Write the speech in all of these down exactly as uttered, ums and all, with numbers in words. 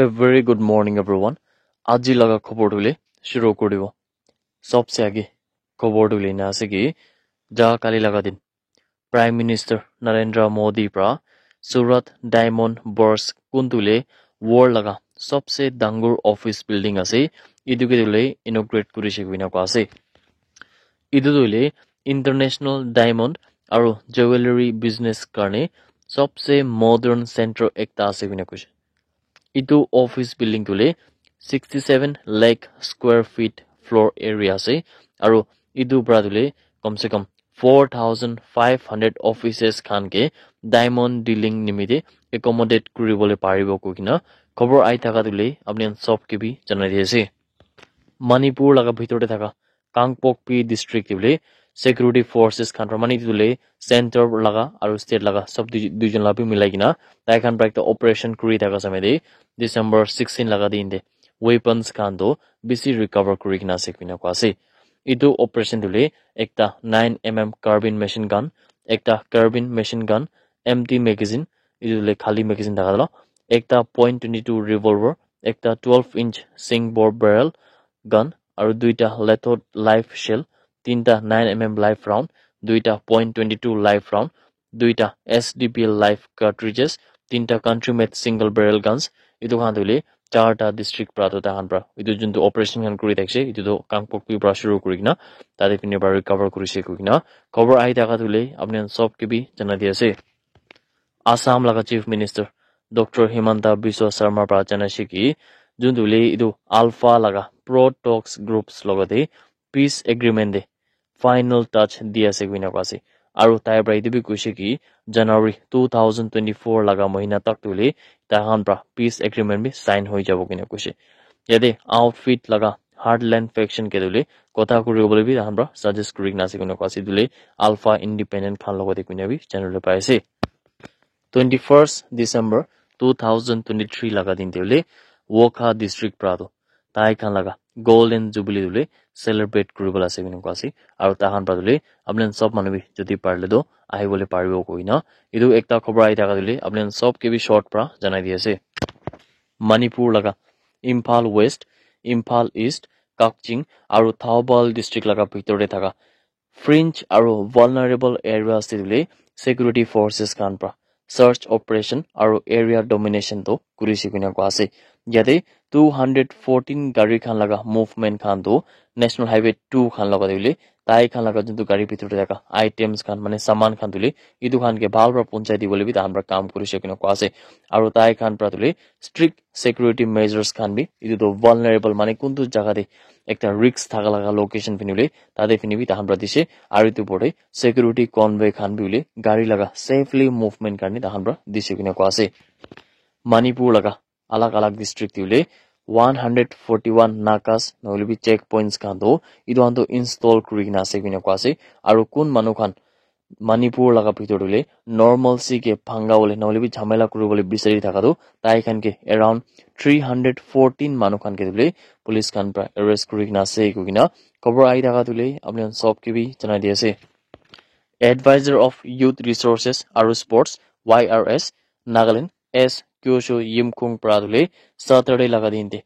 A very good morning, everyone. Aji laga khobor tu le shuru kuri dibo. Sobse age khobor tu le na ase ki, ja kali laga din Prime Minister Narendra Modi pra Surat Diamond Burst kuntu le world laga sobse dangor office building ase, etu ke tu le inaugurate kuri she koina koa ase. Etu tu le international diamond aru jewelry business karne sobse modern center ekta ase koina koise. Etu office building tu le sixty seven lakh square feet floor area ase, aru etu pra tu le kom se kom four thousand five hundred offices khan ke diamond dealing nimite accommodate kuri bole paribo koi kena khobor ahi thaka tu le apni khan sob ke bi janai di ase. Manipur laga bhitor te thaka Kangpokpi district te bole security forces khan pra mane etu le center laga aru state laga sob dui, duijon la bi milai kena tai khan pra ekta operation kuri thaka samay te December sixteen laga din te weapons khan tu bisi recover kuri kena ase koina koa ase. Etu operation tu le ekta nine M M carbine machine gun, ekta carbine machine gun, empty magazine, etu tu le khali magazine thaka la, ekta point twenty two revolver, ekta twelve inch sling bore barrel gun, aru duita Lethal live shell, tinta nine M M live round, duita point twenty two live round, duita S D P live cartridges, tinta country made single barrel guns, etu khan tu le charta district pra tu tai khan pra etu juntu operation khan kuri thakishe, etu tu Kangpokpi pra shuru kuri kena tate pine pra recover kuri she koi kena khobor ahi thaka tu le apni khan sob ke bi janai di ase. Assam laga Chief Minister Doctor Himanta Biswa Sarma pra janai she ki, juntu le etu Alpha laga pro talks groups logote peace agreement te final touch di ase koina koa ase. Aru tai pra etu bi koise ki January two thousand twenty four laga mahina tak tu le tai khan pra peace agreement bi sign hoi jabo koina koise. Yate outfit laga Heartland faction ke tu le kotha kuri bole bi tai khan pra suggest kuri kena ase koina koa ase. Etu le Alpha Independent khan logote koina bi channel te pai ase. Twenty first December two thousand twenty three laga din te hoile Wokha district pra tu tai khan laga Golden Jubilee tu le celebrate kuri bole ase koina koa ase. Aru tai khan pra tu le apni khan sob manu bi jodi parile tu ahi bole paribo koi kena etu ekta khobor ahi thaka tu le apni khan sob ke bi short pra janai di ase. Manipur laga Imphal West, Imphal East, Kakching aru Thoubal district laga bhitor te thaka fringe aru vulnerable areas te tu le security forces khan pra search operation aru area domination tu kuri she koina koa ase. Yate two hundred fourteen gari khan laga movement khan tu National Highway two khan laga tu le tai khan laga juntu gari bhitor te thaka items khan mane saman khan tu le etu khan ke bhal pra punchai di bole bi tai khan pra kam kuri she koina koa ase. Aru tai khan pra tu le strict security measures khan bi etu tu vulnerable mane kuntu jaga te ekta risk thaka laga location phine hoile tate phine bi tai khan pra dishe. Aru etu opor te security convoy khan bi hoile gari laga safely movement karne tai khan pra dishe koina koa ase. Manipur laga alag alag district te hoile one hundred forty one nakas nohoile bi check points khan tu etu khan tu install kuri kena ase koina koa ase. Aru kun manu khan Manipur laga bhitor te hoile normalcy ke bhanga bole nohoile bi jhamela kuri bole bisari thaka tu tai khan ke around three hundred fourteen manu khan ke tu hoile police khan pra arrest kuri kena ase koi kena khobor ahi thaka tu hoile apni khan sob ke bi janai di ase. Advisor of Youth Resources aru Sports, Y R S, Nagaland, S Kyosho Yimkung pra tu hoile Saturday laga din te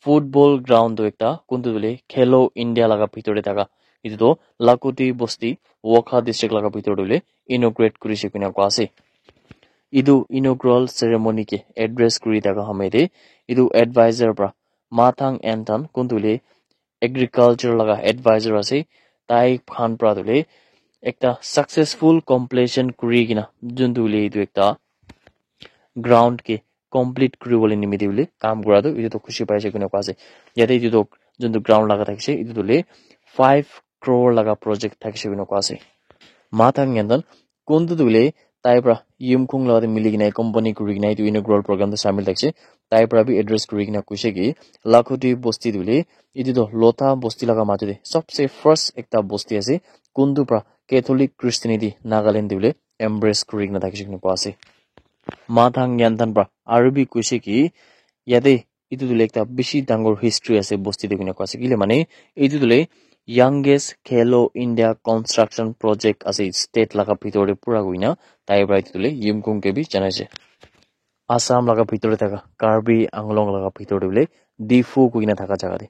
football ground tu ekta kuntu tu hoile Khelo India laga bhitor te thaka etu tu Lakhoti Bosti, Wokha district laga bhitor te hoile inaugurate kuri she koina koa ase. Etu inaugural ceremony ke address kuri thaka hamay te etu advisor pra Mathang Anton kuntu hoile agriculture laga advisor ase, tai khan pra tu hoile ekta successful completion kuri kena juntu hoile etu ekta ground ke complete kuri bole nimite hoile kam kura tu etu tu khushi pai ase koina koa ase. Yate etu tu juntu ground laga thakishe etu tu hoile five crore laga project thakishe koina koa ase. Mathang Anton kuntu tu hoile tai pra Yimkung laga te mili kena company kuri kena etu inaugural program te shamil thakishe. Tai pra bi address kuri kena koise ki Lakhoti Bosti tu hoile etu tu Lotha Bosti laga majo te sobse first ekta bosti ase kuntu pra Catholic Christianity Nagaland te hoile embrace kuri kena thakishe koina koa ase. Mathang Anton pra aru bi koise ki yate etu tu hoile ekta bishi dangor history ase bosti te koina koa ase kile mane etu tu hoile youngest Khelo India construction project ase state laga bhitor te pura koina tai pra etu tu hoile Yimkung ke bi janai ase. Assam laga bhitor te thaka Karbi Anglong laga bhitor te bole Diphu koikena thaka jaga te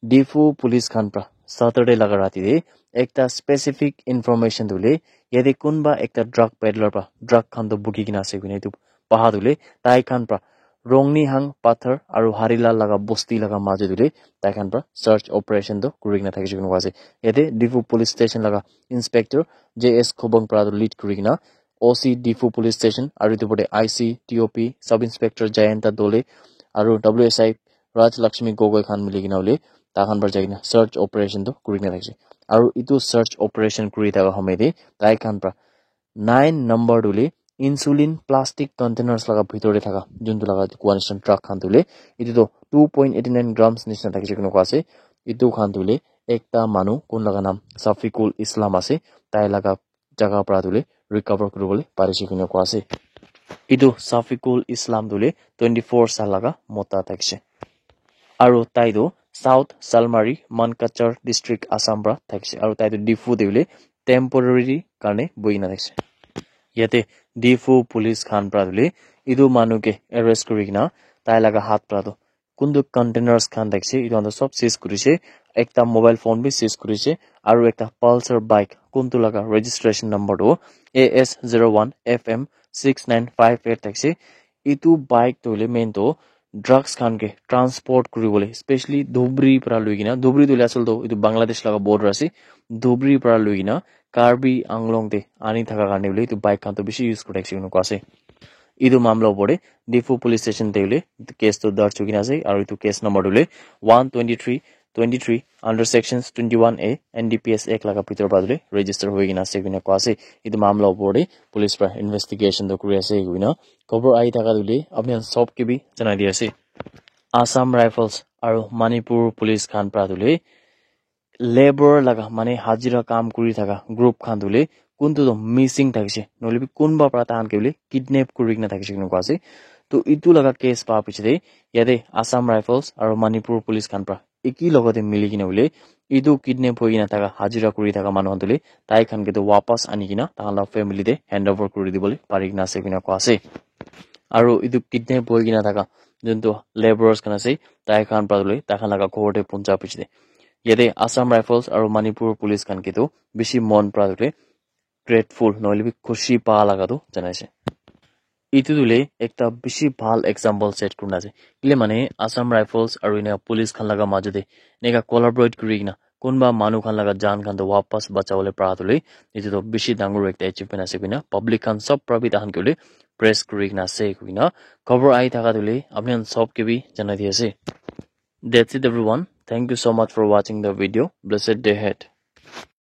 Diphu police khan pra Saturday laga rati te ekta specific information tu le yate kunba ekta drug peddler pra drug khan to buki kena ase koina etu paha tu le tai khan pra Rongni Hang Pathar aru Harila laga bosti laga majo tu le tai khan pra search operation to kuri kena thakishe koina ase. Yate Diphu police station laga inspector J S Khobang pra tu lead kuri kena O C Diphu police station aru etu pore I C T O P sub inspector Jayanta Dole aru W S I Raj Lakshmi Gogoi khan mili kena bole tai khan pra jai kena search operation to kuri kena thakishe. Aru etu search operation kuri thaka homoy te tai khan pra nine number tu le insulin plastic containers laga bhitor te thaka juntu laga kowa nisina truck khan tu le etu to two point eighty nine grams nisina thakishe koina kowa ase. Etu khan tu le ekta manu kun laga naam Safikul Islam ase tai laga jaga pra tu le recover kuri bole parishe koina kowa ase. Etu Safikul Islam tu le twenty four sal laga mota thakishe. Aru tai tu South Salmari, Mankachar District, Assam pra thakishe. Aru tai tu Diphu te bole temporary karne bohi kena thakishe. Yate Diphu police khan pra tu le etu manu ke arrest kuri kena tai laga hath pra tu kuntu containers khan thakishe etu khan tu sob seize kurishe. Ekta mobile phone bi seize kurishe aru ekta Pulsar bike kuntu laga registration number tu A S zero one F M six nine five eight thakishe. Etu bike tu hoile main tu drugs khan ke transport kuri bole specially Dhubri pra lui kena, Dhubri tu hoile asol tu etu Bangladesh laga border ase, Dhubri pra lui kena Karbi Anglong te ani thaka karne bole etu bike khan tu bishi use kuri thakishe koina kowa ase. Etu mamla opor te Diphu police station te hoile case tu darj hoi kena ase aru etu case number tu hoile one twenty three twenty three under sections twenty one A N D P S Act laga bhitor pra tu hoile register hoi kena ase koina kowa ase. Etu mamla opor te police pra investigation tu kuri ase koina khobor ahi thaka tu hoile apni khan sob ke bi janai di ase. Assam Rifles aru Manipur police khan pra tu hoile labour laga mane hajira kam kuri thaka group khan tu hoile kuntu tu missing thakishe nohoile bi kunba pra tai khan ke bole kidnap kuri kena thakishe koina kowa ase. To etu laga case pa piche te yate Assam Rifles aru Manipur police khan pra eki logote mili kena bole etu kidnap hoi kena thaka hajira kuri thaka manu khan tu hoile tai khan ke tu wapas ani kena tai khan laga family te hand over kuri dibole pari kena ase koina kowa ase. Aru etu kidnap hoi kena thaka juntu labourers khan ase tai khan pra tu hoile tai khan laga ghor te puncha piche te yate Assam Rifles aru Manipur police khan ke tu bishi mon pra tu hoile grateful nohoile bi khushi pa laga tu janai ase. Etu tu hoile ekta bishi bhal example set kurina ase. Kile mane Assam Rifles aru ena police khan laga majo te eneka collaborate kuri kena kunba manu khan laga jaan khan tu wapas bacha bole para tu hoile etu tu bishi dangor ekta achievement ase koina public khan sob para bi tai khan ke hoile praise kuri kena ase koina khobor ahi thaka tu hoile apni khan sob ke bi janai di ase. That's it everyone. Thank you so much for watching the video. Blessed day ahead.